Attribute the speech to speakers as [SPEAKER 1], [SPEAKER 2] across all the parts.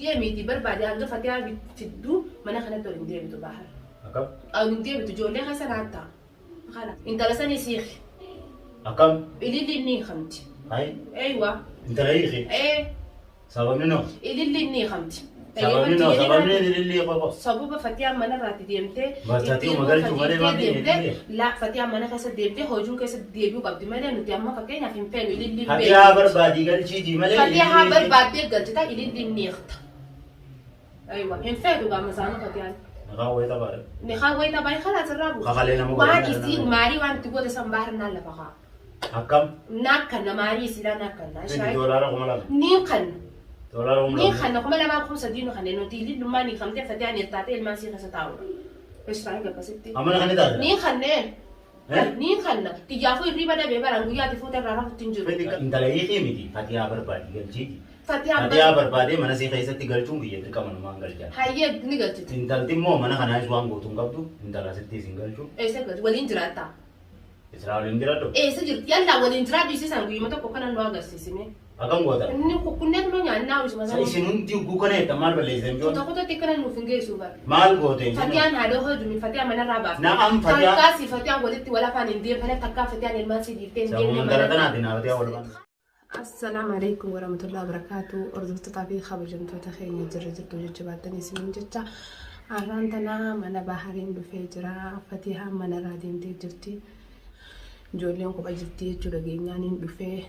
[SPEAKER 1] Deemiitii barbaade hanga Fatiyaa fidduu mana kanatti ol hin deebitu Bahar.
[SPEAKER 2] Akkam?
[SPEAKER 1] Ol hin deebitu ijoollee keessa naattaa. Kana intala sanii siiki.
[SPEAKER 2] Akkam?
[SPEAKER 1] Ililliin ni hiikamti.
[SPEAKER 2] Hayi.
[SPEAKER 1] Eeywa.
[SPEAKER 2] Intala hiiki.
[SPEAKER 1] Ee.
[SPEAKER 2] Sababni noo?
[SPEAKER 1] Ililliin ni hiikamti.
[SPEAKER 2] Sababni noo? Sababni ilillii qofa.
[SPEAKER 1] Sababa Fatiyaan manarraatti deemtee
[SPEAKER 2] Bartaatii uma galchuu malee maal
[SPEAKER 1] deemtee laa Fatiyaan mana keessa deemtee hojiin keessa deebi'uu qabdi malee nuti amma fakkeenyaaf hin feenu ililliin
[SPEAKER 2] Fatiyaa barbaadii galchiitii malee.
[SPEAKER 1] Fatiyaa haa barbaaddee galchita ililliin ni hiikta. Aywa hin feetu gaama isaanii Fatiyaan.
[SPEAKER 2] Nikaa wayii taphaadha.
[SPEAKER 1] Nikaa wayii taphaa kalaas irraa buusa.
[SPEAKER 2] Kakalee nama
[SPEAKER 1] Waan
[SPEAKER 2] godhan
[SPEAKER 1] isiin maarii waan itti goote san baahar naan lafa kaa.
[SPEAKER 2] Akkam?
[SPEAKER 1] Naa kanna maarii isiidhaa naa kanna.
[SPEAKER 2] Fidi $2,000.
[SPEAKER 1] Ni kanna.
[SPEAKER 2] Doolaara kuma
[SPEAKER 1] Ni
[SPEAKER 2] lama.
[SPEAKER 1] kanna 2003 nu kanneen nuti ilillummaa ni kamtee Fatiyaan hirtaatee ilmaan sii keessa taa'udha. Israa'el akkasitti.
[SPEAKER 2] Amana kan taate?
[SPEAKER 1] Ni kanneen.
[SPEAKER 2] Eh?
[SPEAKER 1] Ni kanna. Kiyyaafuu hirriba dhabee baraan guyyaatti fuute irraa rafutti hin jiru.
[SPEAKER 2] Fidi intala hiikii miti. Fatiyaa barbaadii galchiiti.
[SPEAKER 1] Fatiyaan
[SPEAKER 2] Fatiyaa barbaadee mana sii keessatti galchuun biyya dirqama numaan galchaa.
[SPEAKER 1] Hayyee ni galchiti.
[SPEAKER 2] Intalti immoo mana kanaas waan gootu hin qabdu. Intala sittiis hin galchu.
[SPEAKER 1] Eessa galchi? Waliin jiraattaa?
[SPEAKER 2] Israa'el hin jiraadhu.
[SPEAKER 1] Eessa jirti? Yallaa waliin jiraadhu isii san guyyuma tokko kana nu agarsiisime.
[SPEAKER 2] Akkam goota?
[SPEAKER 1] Inni kukkunnee nu nyaannaa isuma
[SPEAKER 2] Sa isin hundi hogguu kana jettan maal balleessitan
[SPEAKER 1] Kuta
[SPEAKER 2] joon?
[SPEAKER 1] kutatti kana nuuf hin geessu bara.
[SPEAKER 2] Maal goote hin jennu?
[SPEAKER 1] Fatiyaan haadha hojii Fatiyaan manarraa baafte.
[SPEAKER 2] Na'am, Fatiyaan-
[SPEAKER 1] Takkaasi Fatiyaan walitti wal afaan hin deemne takkaa Fatiyaan ilmaan si dhiiftee hin
[SPEAKER 2] Sababuma
[SPEAKER 1] deemne
[SPEAKER 2] intala
[SPEAKER 1] manarraa.
[SPEAKER 2] tanaatiin Fatiyaa wal baana.
[SPEAKER 1] Assalaamu alaikum warahmatullahi wabarakatuh. Hordoftootaa fi kabajamtoota keenya jirra jirtu jecha baattanii isiniin jecha har'aan tanaa mana Bahariin dhufee jira. Fatihaan manarraa deemtee jirti. Ijoolleen kopha jirti jechuudha geenyaaniin dhufee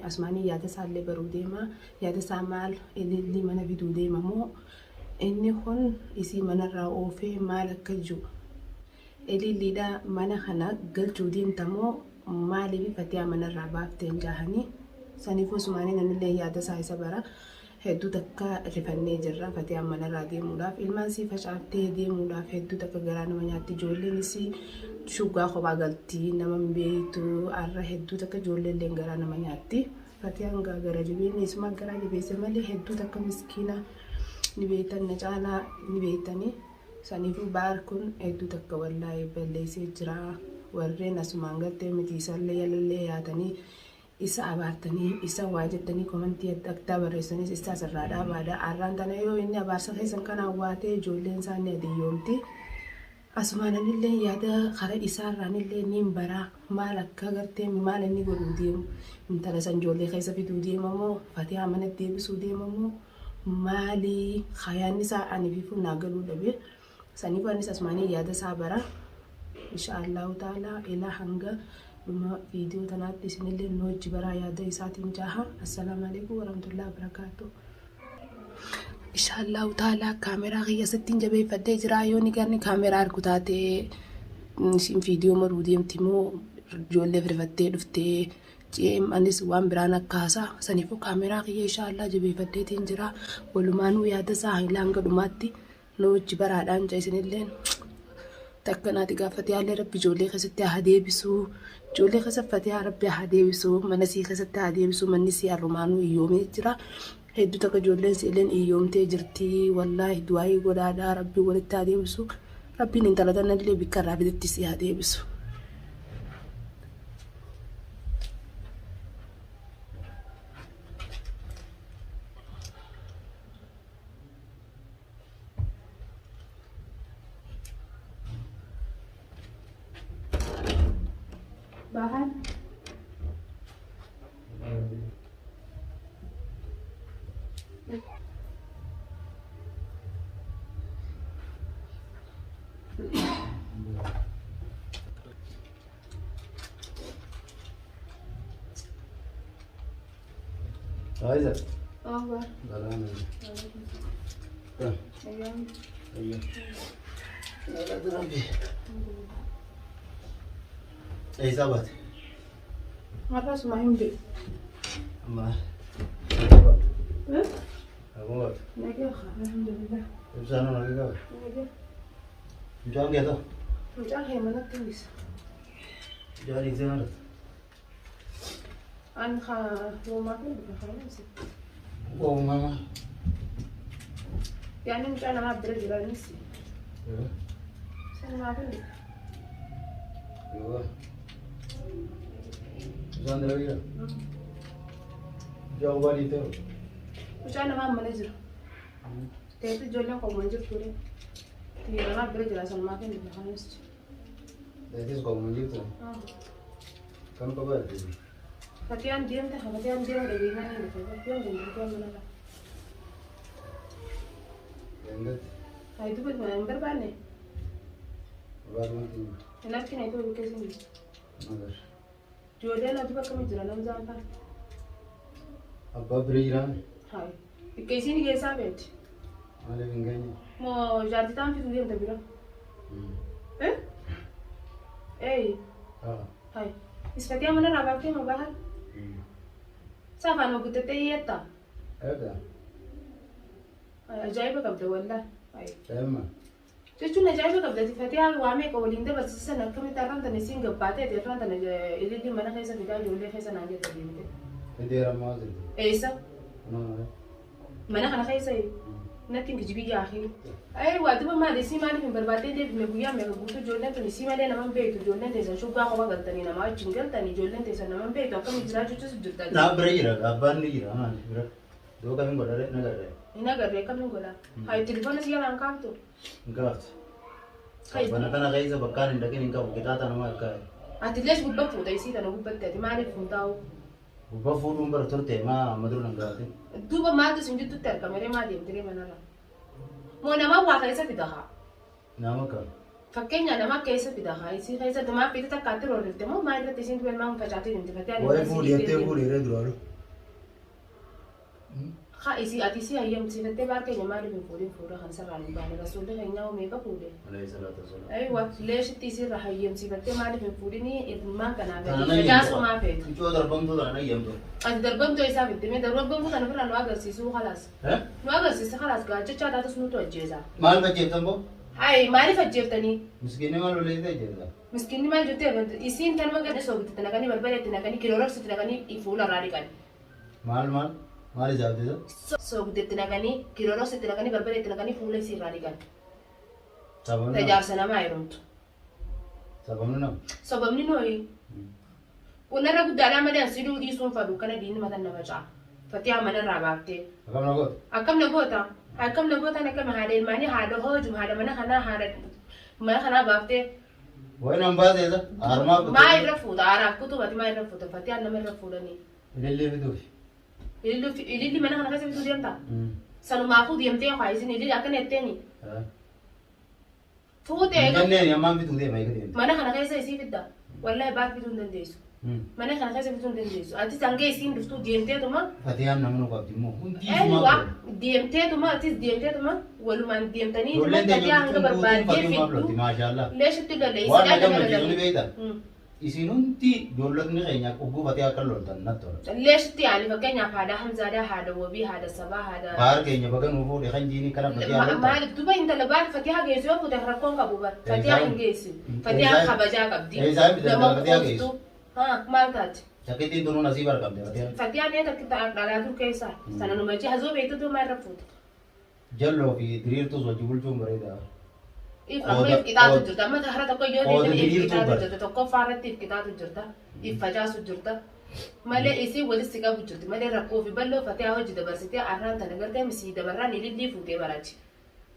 [SPEAKER 1] asumaanii yaada isaallee baruu deema. Yaada isaa maal ilillii mana fiduu deema moo inni kun isii manarraa oofee maal akka jiru ililliidha mana kana galchuu deemta moo maaliif Fatiyaa manarraa baafteen jaahanii saniifuu asumaanii namnillee yaada isaa isa bara hedduu takka rifannee jirra Fatiyaan manarraa deemuudhaaf ilmaan sii facaaftee deemuudhaaf hedduu takka garaa nama nyaatti ijoolleen isii shuggaa kophaa galtii nama hin beektu har'a hedduu takka ijoolleen illee garaa nama nyaatti Fatiyaan gara jabeenni isuma garaa jabeesse malee hedduu takka miskiina ni beektan na caalaa ni beektanii. Saniifuu Bahar kun hedduu takka wallaahi balleessee jira. Warreen asumaan gartee miti isallee yalallee yaatanii isa abaartanii isa waa jettanii komantii adda addaa barreessanis isa asirraa dhaabaadha. Har'aan tana yoo inni abaarsa keessan kanaan waatee ijoolleen isaa ni adiyyoomti. Asumaan anillee yaada kara isaarraanillee niin baraa maal akka gartee maal inni godhuu deemu intala san ijoollee keessa fiduu deema moo Fatihaa mana deebisuu deema moo maali yaadni isaa ani fi naa galuu dhabe saniif anis asumaanii yaada isaa bara insha Allahu ta'ala ilaa hanga dhuma viidiyoo tanaatti isinillee nu wajji baraa yaada isaatiin jaaha. Assalaamu alaikum warahmatullahi wabarakaatuh. Insha Allahu ta'ala kaameraa kiyya sittiin jabeeffadhee jira yoo ni garni kaameraa argu taate isin viidiyoo maruu deemti moo ijoollee rifattee dhuftee jeem anis waan biraan akka haasaa saniifuu kaameraa kiyya insha Allah jabeeffadheetiin jira walumaanuu yaada isaa hanga dhumaatti nu wajji baraadhaan jaa isinilleen takka naati gaafate yaallee rabbi ijoollee keessatti haa deebisu ijoollee keessa Fatihaa rabbi haa deebisu mana sii keessatti haa deebisu manni sii harrumaanuu iyyoomee jira hedduu takka ijoolleen siilleen iyyoomtee jirti wallaahi du'aayii godhaadhaa rabbi walitti haa deebisu rabbiin intala tanallee bikka irraa fidetti sii haa deebisu. Bahar.
[SPEAKER 2] Faiza.
[SPEAKER 1] Oh, Bahar.
[SPEAKER 2] Salam. Ayyo. Rabbi. Eessaa baate?
[SPEAKER 1] Har'a suma hin beeku.
[SPEAKER 2] Amma. Akkuma baate.
[SPEAKER 1] Nagaa alhamdulillah.
[SPEAKER 2] Ibsaan nagaa qaba.
[SPEAKER 1] Nagaa.
[SPEAKER 2] Mucaan kee ta'u?
[SPEAKER 1] Mucaan kee manatti himisa.
[SPEAKER 2] Mucaan dhiisee maal?
[SPEAKER 1] Ani haa uumaa fi bifa faayimsi.
[SPEAKER 2] Uumamaa.
[SPEAKER 1] Yaani mucaa namaa bira jiraanis. Sanumaa fi bifa.
[SPEAKER 2] Yoo. Ibsaan dalagaa jira? Mucaan kophaa dhiistee hoo?
[SPEAKER 1] Mucaa namaa mana jira. Teetu ijoolleen qomoon jirtu re. Xiyyeeranaa bira jira sanumaa kennu kanis.
[SPEAKER 2] Teetis qomoon jirtu. Kam qabaatti?
[SPEAKER 1] Fatiyaan deemte fatiyaan deemu dhageenya ni dhufe. Fatiyaan deemte fatiyaan mana
[SPEAKER 2] Deemte.
[SPEAKER 1] Hayi duba hin barbaanne.
[SPEAKER 2] Barbaanne.
[SPEAKER 1] Hin argine iddoo bikkeessi hin jiru.
[SPEAKER 2] Magar.
[SPEAKER 1] Ijoolleen ati bakka jira nam zaanfaa.
[SPEAKER 2] Abbaa bira jiraa?
[SPEAKER 1] Hayi. Bikkeessiin keessaa beekti.
[SPEAKER 2] Maaliif hin geenye?
[SPEAKER 1] Moo jaartitaan fituu deemta bira? Eh? Ee. Hayi. Isfatiyaa mana irraa baaftee moo bahan? Saafaan guddattee hiyyatta.
[SPEAKER 2] Eega.
[SPEAKER 1] Ajaa'iba qabda wallaahi. Hayi.
[SPEAKER 2] Daa'imma.
[SPEAKER 1] Jechuun ajaa'iba qabda Fatiyaa waa meeqa waliin dabarsiisan akkamitti har'aan tana isiin gabbaatee har'aan tana ililli mana keessa fidaa ijoollee keessa naan jette deemte.
[SPEAKER 2] Fidee rammaa jirti.
[SPEAKER 1] Eessa?
[SPEAKER 2] Mana.
[SPEAKER 1] Mana kana keessa natti hin kijibii yaakii. Ee waa duba maali isii maaliif hin barbaaddee deebifne guyyaa meeqa guutuu ijoolleen tun isii malee nama hin beektu ijoolleen teessan shuggaa qofa galtanii namaa wajjin galtanii ijoolleen teessan nama hin beektu akkamitti jiraachuutis jirta.
[SPEAKER 2] Naa bira jira abbaan ni jira maali bira. Doo kamiin godhare na garre.
[SPEAKER 1] Hin agarree akkamiin godhaa? Hayi telefoona si jalaan kaaftu.
[SPEAKER 2] Hin kaaftu. Bana kana keessa bakkaan hin dhaqin hin qabu qixaaxa nama harkaa.
[SPEAKER 1] Ati lees gubbaa fuuta isii tana gubbatti ati maaliif hin taa'u?
[SPEAKER 2] Gubbaa fuudhuun bara turte maa amma dura nan gaafatin.
[SPEAKER 1] Duuba maaltu isin jidduutti argame ree maa deemte ree manarra? Moo nama waa keessa fida haa?
[SPEAKER 2] Nama kam?
[SPEAKER 1] Fakkeenya nama keessa fida haa isii keessatti maaf fide takkaatti roorrifte moo maal irratti isiin du'e maal facaatee deemte fakkii
[SPEAKER 2] Waa'ee fuudhi jettee fuudhi ree duraanu.
[SPEAKER 1] Haa isii ati isii hayyamsiifattee baar keenya maaliif hin fuudhin fuudha kan sarraan hin baane rasuulli keenyaa hoo meeqa fuudhe?
[SPEAKER 2] Alayhi salaatu wassalaam.
[SPEAKER 1] Aywa leeshitti isiirra hayyamsiifattee maaliif hin fuudhinii ilmaan kanaaf
[SPEAKER 2] Tana nan
[SPEAKER 1] facaasuu maa feetu?
[SPEAKER 2] Mucoo darbamtuu tana nan eeyyamtu.
[SPEAKER 1] Ati darbamtuu isaa fidde mee darbamtuu kana ofirraa nu agarsiisuu khalaas.
[SPEAKER 2] Eh?
[SPEAKER 1] Nu agarsiisa khalaas gaajjachaa taatus nutu ajjeesa.
[SPEAKER 2] Maal ajjeeftan boo?
[SPEAKER 1] Hayi maaliif ajjeeftanii?
[SPEAKER 2] Miskiinni maal balleessite ajjeefta?
[SPEAKER 1] Miskiinni maal jettee isiin tanuma gadi soogditti naqanii barbareetti naqanii kilooroksitti naqanii fuula irraa dhiqan.
[SPEAKER 2] Maal maal? Maal isaaf jecha?
[SPEAKER 1] Soogditti naqanii kilooroksitti naqanii barbareetti naqanii fuula isii irraa dhiqan.
[SPEAKER 2] Sababni nama.
[SPEAKER 1] Tajaajila namaa heerumtu.
[SPEAKER 2] Sababni nama.
[SPEAKER 1] Sababni nooyi. Kunarra guddaadhaa malee ansi dhuu dhiisuun fadhu kana diinni matan nama ca'a. Fatiyaa manarraa baaftee.
[SPEAKER 2] Akkam na goota?
[SPEAKER 1] Akkam na goota? Akkam na gootaan akkam haadha ilmaanii haadha hoojum haadha mana kanaa haadha mana kanaa baaftee.
[SPEAKER 2] Wayi nan baaseesa. Harmaa kutuu.
[SPEAKER 1] Maa irra fuuta? Haaraaf kutuu ati maa irra fuuta? Fatiyaan nama irra fuudhanii.
[SPEAKER 2] Ilillee fituufi.
[SPEAKER 1] Ililli mana kana keessa fituu deemta? Sanumaafuu deemtee haa isin ililli akkana jetteeni. Fuutee
[SPEAKER 2] Hin jenneen ammaan fituu deema eega deemte.
[SPEAKER 1] mana kana keessa isii fidda. Wallahi baar fituu hin dandeessu. Mana kana keessa fituu hin dandeessu. Atis hanga isiin dhuftuu deemteetuma.
[SPEAKER 2] Fatiyaan nama nu qabdi immoo hundi isumaa
[SPEAKER 1] Eewwa
[SPEAKER 2] godhe.
[SPEAKER 1] deemteetuma atis deemteetuma walumaan deemtanii
[SPEAKER 2] Ijoolleen teenya
[SPEAKER 1] fatiyaa hanga
[SPEAKER 2] guutuun guutuun
[SPEAKER 1] barbaaddee
[SPEAKER 2] fatiyumaaf lolti
[SPEAKER 1] fiddu.
[SPEAKER 2] maashaallah.
[SPEAKER 1] Leeshitti lolle
[SPEAKER 2] Waan na
[SPEAKER 1] isiidhaan
[SPEAKER 2] gammachiisu ni
[SPEAKER 1] lolanii.
[SPEAKER 2] beekta. Isin hundi ijoollotni keenya ogguu fatiyaa akka loltan natti tola.
[SPEAKER 1] Leeshitti yaani fakkeenyaaf haadha Hamzaadhaa, haadha Wabii, haadha Sabaa, haadha.
[SPEAKER 2] Baar keenya baga nuu fuudhe kan jiinii kana fatiyaa loltan.
[SPEAKER 1] Maaliif duba intala baar fatiyaa geessu yoo fuute rakkoon qabu bar. Fatiyaa hin geessu. Fatiyaan kabajaa qabdi.
[SPEAKER 2] Eessaa bitan
[SPEAKER 1] Nama
[SPEAKER 2] fatiyaa geessu?
[SPEAKER 1] quuftu. Haa maal taate?
[SPEAKER 2] Shakkitiin tunuun asii barqamte fatiyaan.
[SPEAKER 1] Fatiyaan ee takka dhalaa dur keessaa. Sana numa jee hazoo beektu maa irra fuute.
[SPEAKER 2] Jalloo fi diriirtuus wajji bulchuun bareedaa.
[SPEAKER 1] If amma if qixaatu jirta. Amma hara tokko yoo
[SPEAKER 2] Qooda
[SPEAKER 1] deebiin if
[SPEAKER 2] diriirtuu
[SPEAKER 1] qixaatu
[SPEAKER 2] bara.
[SPEAKER 1] jirta. Tokkoffaa irratti if qixaatu jirta. If facaasu jirta. Malee isii walitti qabu jirti. Malee rakkoo fi bal'oo fatiyaa hojii dabarsitee arraan tana gartee misii dabarraan ilillii fuutee barachi.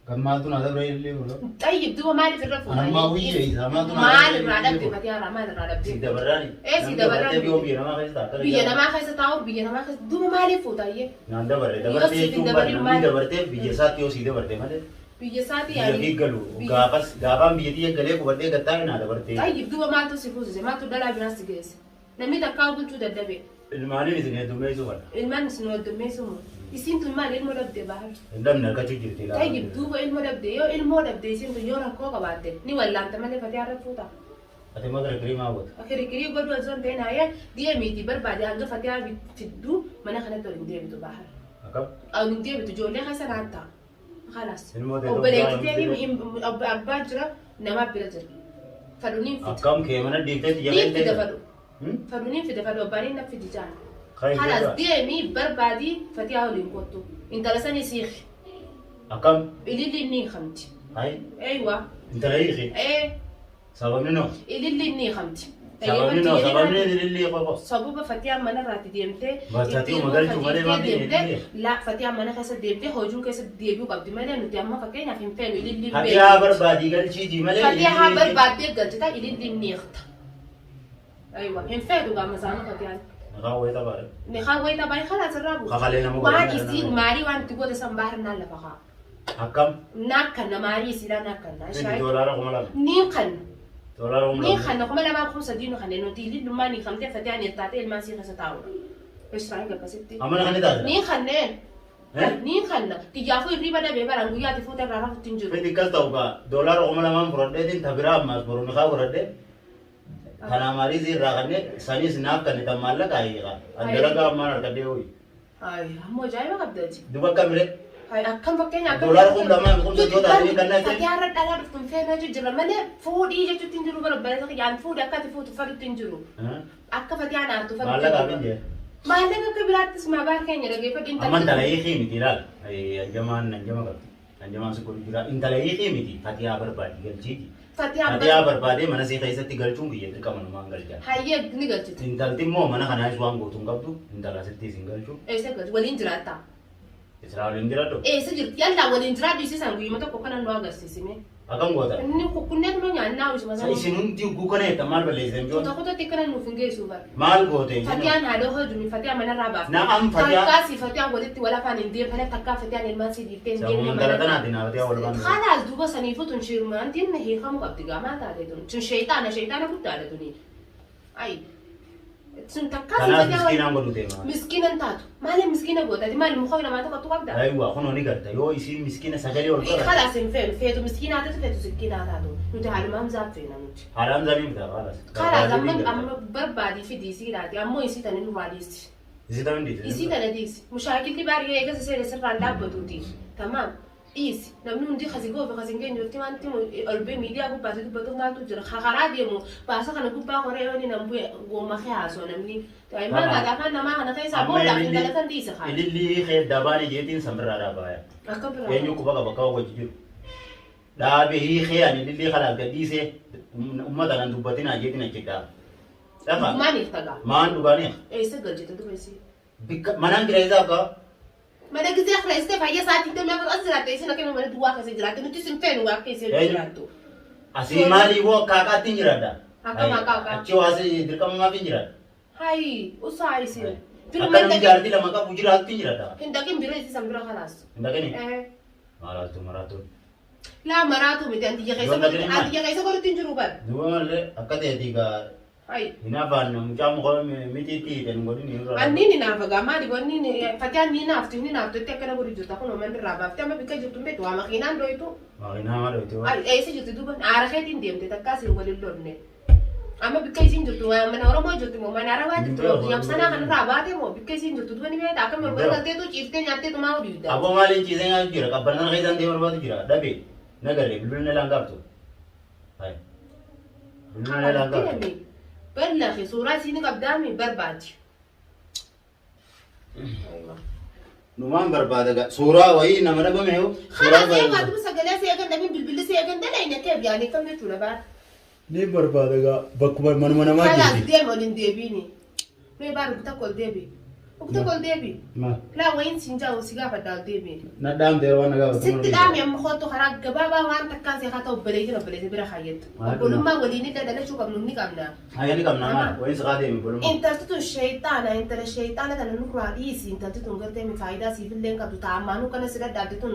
[SPEAKER 2] Gammaaltu naa dabre illee fuudha.
[SPEAKER 1] Xayyib duuba maaliif irra fuuta?
[SPEAKER 2] Anammaa wiyyee isa maaltu naa
[SPEAKER 1] Maal
[SPEAKER 2] dabre
[SPEAKER 1] irraa
[SPEAKER 2] illee
[SPEAKER 1] dhabde
[SPEAKER 2] fuudha.
[SPEAKER 1] fatiyaa irraa maal irraa
[SPEAKER 2] Si
[SPEAKER 1] dhabde?
[SPEAKER 2] dabarraani.
[SPEAKER 1] Ee, si dabarraan.
[SPEAKER 2] Namni dabartee biyya namaa keessa ta'a.
[SPEAKER 1] Biyya namaa keessa taa'u biyya namaa keessa duuba maaliif fuuta ayyee?
[SPEAKER 2] Naan dabarre
[SPEAKER 1] Yoo
[SPEAKER 2] dabartee
[SPEAKER 1] siif hin
[SPEAKER 2] jechuun bara
[SPEAKER 1] dabarin
[SPEAKER 2] namni
[SPEAKER 1] maal?
[SPEAKER 2] dabartee biyya isaatti yoo sii dabarte malee
[SPEAKER 1] Biyya isaatii
[SPEAKER 2] biyya
[SPEAKER 1] yaani.
[SPEAKER 2] fi galu gaafas gaafaan biyya tiyya galee qubadhee gattaa'e naa dabartee.
[SPEAKER 1] Xayyib duuba maaltu si fuusise maaltu dhalaa biraas si geesse? Namni takkaa bulchuu dadhabe.
[SPEAKER 2] Ilmaaniin isin heddummeessuu fadha.
[SPEAKER 1] Ilmaan isin heddummeessuu moo? Isiin tun maal ilmoo dhabde bahar?
[SPEAKER 2] Hin dhabne harkachuu jirti ilaalaa.
[SPEAKER 1] Xayyib duuba ilmoo dhabde yoo ilmoo dhabde isiin tun yoo rakkoo qabaatte ni wallaanta malee fatiyaa irra fuuta.
[SPEAKER 2] Ati immoo kirkirii maa goota?
[SPEAKER 1] Kirkirii godhu osoo hin ta'in haaya deemiitii barbaade hanga fatiyaa fidduu mana kanatti ol hin deebitu bahar.
[SPEAKER 2] Akkam?
[SPEAKER 1] Ol hin deebitu ijoollee keessa naatta. Khalaas.
[SPEAKER 2] Ilmoo ta'e
[SPEAKER 1] Obboleettii
[SPEAKER 2] tokko
[SPEAKER 1] ta'ee abbaa jira namaa bira jira. Fadhuun hin fida.
[SPEAKER 2] Akkam kee mana dhiiftee xiyya
[SPEAKER 1] Niin fida fadhu. Fadhuun hin fida fadhu abbaan hin fidi jaan. Khalaas deemii barbaadii fatiyaa waliin kottu. Intala sanii siiki.
[SPEAKER 2] Akkam?
[SPEAKER 1] Ililli ni hiikamti.
[SPEAKER 2] Hayi.
[SPEAKER 1] Eeywa.
[SPEAKER 2] Intala hiiki.
[SPEAKER 1] Ee
[SPEAKER 2] Sababni noo?
[SPEAKER 1] ililli ni hiikamti.
[SPEAKER 2] Sababni noo sababni ilillii qofa.
[SPEAKER 1] Sababa Fatiyaan mana irraatti deemtee
[SPEAKER 2] Bakka
[SPEAKER 1] ittiin
[SPEAKER 2] magalchuu malee maaf hin
[SPEAKER 1] deemtee
[SPEAKER 2] ilillii?
[SPEAKER 1] laa Fatiyaan mana keessa deemtee hojiin keessa deebi'uu qabdi malee nuti amma fakkeenyaaf hin feenu ililliin
[SPEAKER 2] Fatiyaa barbaadii galchiitii malee
[SPEAKER 1] Fatiyaa haa
[SPEAKER 2] ilillii.
[SPEAKER 1] barbaaddee galchita ililliin ni hiikta. Aywa hin feetu gaama isaanii Fatiyaan.
[SPEAKER 2] Maqaa wayii taphaadha.
[SPEAKER 1] Ni haa wayita baay'ee kalaas irraa buusa.
[SPEAKER 2] Kakalee nama
[SPEAKER 1] Waan
[SPEAKER 2] godhan
[SPEAKER 1] isiin maarii waan itti goote san baahirnaan lafa kaa.
[SPEAKER 2] Akkam?
[SPEAKER 1] Naa kanna maarii isiidhaa naa kanna.
[SPEAKER 2] Fidi $2,000.
[SPEAKER 1] Ni kanna.
[SPEAKER 2] Doolaara kuma
[SPEAKER 1] Ni
[SPEAKER 2] lama.
[SPEAKER 1] kanna 2003 nu kanne nuti ilillummaa ni kamtee Fatiyaan hirtaatee ilmaan sii keessa taa'udha. Israa'el akkasitti.
[SPEAKER 2] Amma na kan taasisa?
[SPEAKER 1] Ni kanneen.
[SPEAKER 2] Eh?
[SPEAKER 1] Ni kanna. Kiyyaafuu hirriba dhabee baraan guyyaatti fuute irraa rafutti hin jiru.
[SPEAKER 2] Fidi akkas ta'u gaa $2,000 fudhadheetiin ta biraa ammaas boru ni kaa godhadhee. Tanaa maarii sii irraa kannee saniis naaf kanne tan maallaqa hiikaa. An dalagaa ammaan argadhee hoyi.
[SPEAKER 1] Ay, ammoo ajaa'iba qabdaati.
[SPEAKER 2] Duba akkam ree?
[SPEAKER 1] Ay, akkam fakkeenya akkam.
[SPEAKER 2] $2,003 taatanii kan naatte?
[SPEAKER 1] Fatiyaa irra dhalaa dhuftu hin feenu jechuun jira malee fuudhii jechuutti hin jiru bara bara yaan fuudhi akka ati fuutu fadutti hin jiru. Akka Fatiyaan aartu fadutti
[SPEAKER 2] Maallaqa hin jee.
[SPEAKER 1] Maallaqa akka biraattis maa baar keenya dhageeffadhu
[SPEAKER 2] Amma intala hiikii miti ilaal. Anjamaan anjama qabdi. Anjamaan si godhu jira. Intala hiikii miti Fatiyaa barbaadi galchiiti.
[SPEAKER 1] Fatiyaan
[SPEAKER 2] Fatiyaa barbaadee mana sii keessatti galchuun kiyya dirqama numaan galchaa.
[SPEAKER 1] Hayyee ni galchiti.
[SPEAKER 2] Intalti immoo mana kanaas waan gootu hin qabdu. Intala asittis hin galchu.
[SPEAKER 1] Eessa galchi? Waliin jiraattaa?
[SPEAKER 2] Israa'el hin jiraadhu.
[SPEAKER 1] Eessa jirti? Yallaa waliin jiraadhu isiisan guyyuma tokko kana nu agarsiisime.
[SPEAKER 2] Akkam goota?
[SPEAKER 1] Inni kukkunnee nu nyaannaa isuma
[SPEAKER 2] Sa
[SPEAKER 1] sana.
[SPEAKER 2] isin hundi hogguu kana jettan maal balleessitan
[SPEAKER 1] Kuta
[SPEAKER 2] joon?
[SPEAKER 1] kutatti kana nuuf hin geessu bara.
[SPEAKER 2] Maal goote isin?
[SPEAKER 1] Fatiyaan haadha hojii Fatiyaan manarraa baafte.
[SPEAKER 2] Na'am, Fatiyaan-
[SPEAKER 1] Takkaasi Fatiyaan walitti wal afaan hin deemne takkaa Fatiyaan ilmaan sii dhiiftee hin
[SPEAKER 2] Sababuma
[SPEAKER 1] deemne
[SPEAKER 2] intala tanaatiin haa Fatiyaa wal baanu.
[SPEAKER 1] Khalaas duuba saniifuu tun shirmaantiin hiikamuu qabdi gaamaa taate tun. Tun sheexaana sheexaana guddaadha tuni. Ayi. Tun takkaasi
[SPEAKER 2] Kanaaf
[SPEAKER 1] Fatiyaan wal-
[SPEAKER 2] miskiinaan godhu deema.
[SPEAKER 1] Miskiinan taatu. Maaliif miskiina gootati? Maali muka namaa tokkotu qabda?
[SPEAKER 2] Aywa kunoo ni garta yoo isiin miskiina sagalee ol qabatte.
[SPEAKER 1] Khalaas hin feenu. Feetu miskiinaa taatu feetu sikkiinaa taatu. Nuti haaluma hamzaa feena nuti.
[SPEAKER 2] Haadhaan zamii mita haadhas.
[SPEAKER 1] Khalaas amma amma barbaadii fi diisiidhaati. Ammoo isii tani nurraa dhiisi.
[SPEAKER 2] Isii tamin dhiisi.
[SPEAKER 1] Isii tana dhiisi. Mushaakilli baay'ee eegas seera sirraan dhaabbatuuti. Tamaam. Dhiisi. Namni hundi kasi goofe kasi hin geenye jirti wanti ol bee miidiyaa gubbaatti dubbatuuf maaltu jira. Karaa deemu baasa kana gubbaa koree yoo inni nan bu'e gooma kee haasoo namni. Maal taate afaan namaa kana keessaa boodaaf intala tan dhiise haa.
[SPEAKER 2] Ilillii kee dabaani jeetiin sanbirraa dhaabaaya.
[SPEAKER 1] Akka biraa.
[SPEAKER 2] Eenyu quba qaba akka wajji jiru. Dhaabe hiikee ani ilillii kanaaf gadhiisee uummata nan dubbatinaa jeetiin achi dhaaba. Dhaqa.
[SPEAKER 1] Maaliif tagaa?
[SPEAKER 2] Maan dhugaanii?
[SPEAKER 1] Eessa galchite duba isii?
[SPEAKER 2] Bikka manaan kireessaa akka
[SPEAKER 1] Mana gisee kireessitee fayya isaatiin deemee afur as jiraatte isin akka mana duwwaa keessa jiraatte nuti isin feenu waa akka isin
[SPEAKER 2] Eenyu?
[SPEAKER 1] jiraattu.
[SPEAKER 2] Asii maalii hoo akka haqaatti hin jiraadha.
[SPEAKER 1] Akka maqaa haqaa.
[SPEAKER 2] Achi waasi dirqama maaf hin jiraadha.
[SPEAKER 1] Hayi usaa isin.
[SPEAKER 2] Akka namni jaartii lama qabu jiraatutti hin jiraadha.
[SPEAKER 1] Hin dhaqin bira isin san bira kalaas.
[SPEAKER 2] Hin dhaqini?
[SPEAKER 1] Eh.
[SPEAKER 2] Maraattu maraattu.
[SPEAKER 1] Laa maraatu miti anti keessa
[SPEAKER 2] Yoon dhaqin
[SPEAKER 1] anti keessa godhutti hin jiru bar.
[SPEAKER 2] Duuba malee akka ta'eeti egaa
[SPEAKER 1] Hayi.
[SPEAKER 2] hin afaan mucaa muka mitiitti hiitan godhin hin irraa.
[SPEAKER 1] Anni ni naafa gaa maali wanni Fatiyaan ni naaftu ni naaftu itti akkana godhu jirta kun oman irraa baaftee amma bikka jirtu hin beektu waa makiinaan dooytu.
[SPEAKER 2] Makiinaa maal hojjetu?
[SPEAKER 1] Ay eessa jirti duuba aara keetiin deemte takkaa isin waliin lolne. Amma bikka isiin jirtu waa mana Oromoo jirtu moo mana Arabaa jirtu moo biyya sanaa kanarraa baate moo bikka isiin jirtu duuba ni beekta akkam ol galteetu ciiftee nyaatteetu maa oduu dida.
[SPEAKER 2] Aboo maaliin ciisee nyaatu jira? Qabbanaan keessaan deemu barbaadu jira. Dhabe nagarre bilbilni laan gaaftu. Hai. Bilbilni laan gaaftu.
[SPEAKER 1] Ballahi suuraa isiin qabdaami barbaadi.
[SPEAKER 2] Numaan barbaada gaa. Suuraa wayii nama dhabame yoo. Suuraa
[SPEAKER 1] Kanaaf eegaa duuba sagalee si eegan dhabin bilbilli si eegan dalagne keef yaanii kam jechuudha baar.
[SPEAKER 2] Ni barbaada gaa. Bakkuma manuma namaa
[SPEAKER 1] Kanaaf
[SPEAKER 2] jirti.
[SPEAKER 1] deemi ol hin deebiini. Mee baar ugu takka ol deebi. Ugu takka ol deebi.
[SPEAKER 2] Maal?
[SPEAKER 1] Laa wayiin siin jaa'u si gaafadha ol deebi.
[SPEAKER 2] Na dhaamte waan na gaafatu.
[SPEAKER 1] Sitti dhaame amma kootu karaa gabaabaa waan takkaan si haa ta'u obboleeyyiin obboleessa bira kaayyattu.
[SPEAKER 2] Maal?
[SPEAKER 1] Obbolummaa waliin illee dhalachuu qabnu ni qabna.
[SPEAKER 2] Hayya ni qabna maal? Wayiin si kaatee bolummaa.
[SPEAKER 1] Intalti tun sheexaana intala sheexaana tana nurraa dhiisi intalti tun gartee mi faayidaa siifillee hin qabdu taa'ammaanuu kana si dhadhaabde tun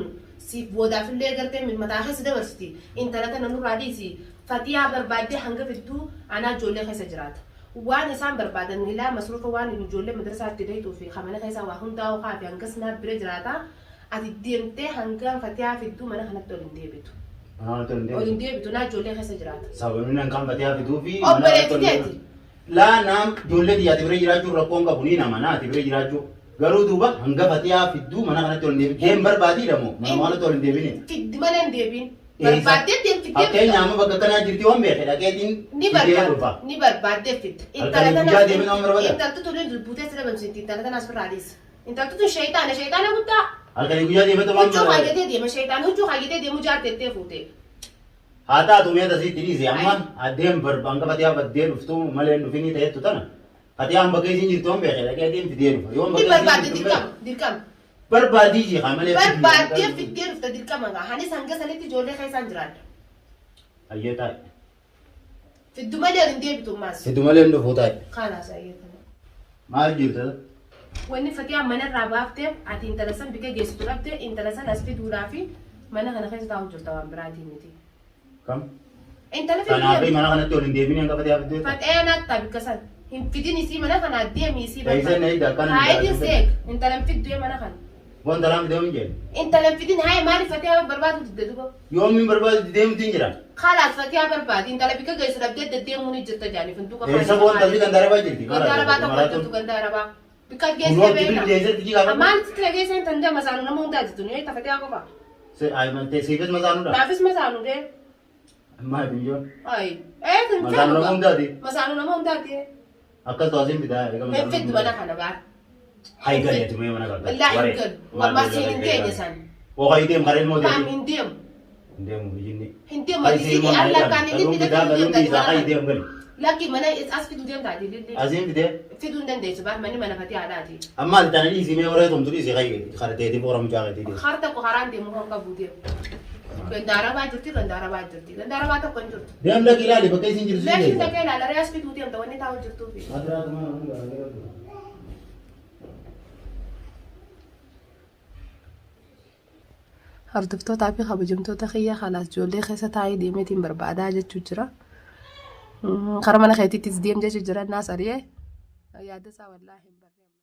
[SPEAKER 1] siif boodaafillee gartee mi mataa keessa dabarsiti intala tana nurraa dhiisi Fatiyaa barbaaddee hanga fidduu anaa ijoollee keessa jiraata. Waan isaan barbaadan ilaa masruufa waan ijoollee madrasaa itti dayxuu fi kamana keessaa waa hundaa'u kaa fi hangas naa bira jiraata. Ati deemtee hanga Fatiyaa fidduu mana kanatti ol hin deebitu.
[SPEAKER 2] Mana kanatti ol hin
[SPEAKER 1] Ol hin
[SPEAKER 2] deebitu.
[SPEAKER 1] deebitu naa ijoollee keessa jiraata.
[SPEAKER 2] Sababni nan kan Fatiyaa fiduu fi.
[SPEAKER 1] Obboleetti teeti.
[SPEAKER 2] Laa naam ijoollee xiyyaati bira jiraachuun rakkoon qabu ni nama naati bira jiraachuu. Garuu duuba hanga Fatiyaa fidduu mana kanatti ol hin deebiin. Deem barbaadiidha moo mana kanatti ol hin deebine.
[SPEAKER 1] Fiddi malee hin deebiin. Barbaaddee deemti
[SPEAKER 2] Fakkeenya amma bakka kanaa jirti waan beeke dhaqeetiin
[SPEAKER 1] Ni
[SPEAKER 2] fidee dhufa.
[SPEAKER 1] barbaadde ni barbaaddee fidde.
[SPEAKER 2] Halkanii guyyaa deemee nama barbaada?
[SPEAKER 1] Intalti tun buutee si dhabamsiifti intala tanaas ofirraa dhiisi. Intalti tun sheexaana sheexaana guddaa.
[SPEAKER 2] Halkanii guyyaa deemee nama
[SPEAKER 1] Huccuu
[SPEAKER 2] barbaada.
[SPEAKER 1] kaayyatee deema sheexaan huccuu kaayyatee deemu jaartettee fuute.
[SPEAKER 2] Haa taatu mee tasiitti dhiisi amma adeem hanga Fatiyaa baddee dhuftu malee hin dhufinii ta'ettu tana. Fatiyaan bakka isiin jirtu yoon beeke dhaqee adeem fidee dhufa. Yoon
[SPEAKER 1] Ni
[SPEAKER 2] bakka isiin
[SPEAKER 1] barbaadde
[SPEAKER 2] jirtu hin
[SPEAKER 1] dirqama
[SPEAKER 2] beeke.
[SPEAKER 1] dirqama.
[SPEAKER 2] Barbaadii jii haa malee fidii.
[SPEAKER 1] Barbaaddee fiddee dhufta dirqama gaa. Hanis hanga sanitti ijoollee keessaan jiraadha.
[SPEAKER 2] Ayyee taa'i.
[SPEAKER 1] Fiddu malee hin deebitu ammaas.
[SPEAKER 2] Fiddu malee hin dhufu taa'i.
[SPEAKER 1] Kaalaas ayyee tana.
[SPEAKER 2] Maal jirta?
[SPEAKER 1] Wanni Fatiyaan mana irraa baafteef ati intala san bika geessitu dhabde intala san as fiduudhaafi mana kana keessa taa'u jirta waan biraatii miti.
[SPEAKER 2] Kam?
[SPEAKER 1] Intala fiduu
[SPEAKER 2] Kanaaf
[SPEAKER 1] deemte.
[SPEAKER 2] mana kanatti ol hin deebinii hanga Fatiyaa fidduu jetta?
[SPEAKER 1] Faxee natta bikka san. Hin fidin isii mana kana deemi isii
[SPEAKER 2] Eeysan eeyda akkana hin
[SPEAKER 1] Haayitiin
[SPEAKER 2] jaalatu.
[SPEAKER 1] seek intala hin fiddu mana kana.
[SPEAKER 2] Waan talaan fidee hin jeen.
[SPEAKER 1] Intala hin fidin haye maaliif Fatiyaa barbaadu didde duba.
[SPEAKER 2] Yoom hin barbaadu deemtu hin jira.
[SPEAKER 1] Kalaas Fatiyaa barbaadi intala bikka geessu dhabdee deddeemuu ni jirta jaaniif hin duuka.
[SPEAKER 2] Eessa boon talli ganda arabaa jirti.
[SPEAKER 1] Ganda arabaa tokko jirtu ganda arabaa. Bikka geesse
[SPEAKER 2] Kunoo
[SPEAKER 1] beekna.
[SPEAKER 2] jibil geessetti jii gaafadhu.
[SPEAKER 1] Maalitti tira geesse hin danda'ama saanu nama hundaa jirtu ni ta Fatiyaa qofa.
[SPEAKER 2] Siifis masaanuudha.
[SPEAKER 1] Naafis masaanu dee.
[SPEAKER 2] Maal hin jiru.
[SPEAKER 1] Ayi. Ee kun
[SPEAKER 2] Masaanu nama hundaati.
[SPEAKER 1] Masaanu nama hundaati.
[SPEAKER 2] Akkas to'asin fidaa. Eega
[SPEAKER 1] Hin
[SPEAKER 2] masaanu
[SPEAKER 1] fiddu mana kana baar.
[SPEAKER 2] Hai gali ati mee mana kana.
[SPEAKER 1] Wallaahi hin galu. Walmaasiin hin geenye san.
[SPEAKER 2] Waqaa deem karaa ilmoo
[SPEAKER 1] Maam
[SPEAKER 2] deemu.
[SPEAKER 1] hin deemu.
[SPEAKER 2] Hin deemu bijinni.
[SPEAKER 1] Hin deemu.
[SPEAKER 2] Hai
[SPEAKER 1] Ati
[SPEAKER 2] si
[SPEAKER 1] sii
[SPEAKER 2] ilmoo
[SPEAKER 1] alla kan inni
[SPEAKER 2] Galuun
[SPEAKER 1] fide
[SPEAKER 2] bitaa
[SPEAKER 1] fiduu
[SPEAKER 2] galuun
[SPEAKER 1] deemta
[SPEAKER 2] dhiisaa hai
[SPEAKER 1] mana kana.
[SPEAKER 2] deem gali.
[SPEAKER 1] Lakki mana as fiduu deemta ati lilli.
[SPEAKER 2] Asiin fidee.
[SPEAKER 1] Fiduu hin dandeessu baar manni mana fatii haadhaati.
[SPEAKER 2] Amma ati tana dhiisii mee waree tumtu dhiisii hai karaa boora mucaa keetii dhiisi.
[SPEAKER 1] Har tokko karaan deemu kan qabu deemu. Ganda arabaa jirti ganda arabaa jirti. Ganda arabaa tokko hin jirtu.
[SPEAKER 2] Deem dhaqi ilaali bakka isin jirtu si
[SPEAKER 1] Leeshin
[SPEAKER 2] geessa.
[SPEAKER 1] dhaqee ilaala re'as fiduu deemta wanni taa'u jirtuufi. Hordoftootaa fi kabajamtoota kiyya kalaas ijoollee keessa taa'ee deemeetiin barbaadaa jechuu jira. Karaa mana keetiittis deem jechuu jira naas ari'ee yaada isaa wallaahi hin barree.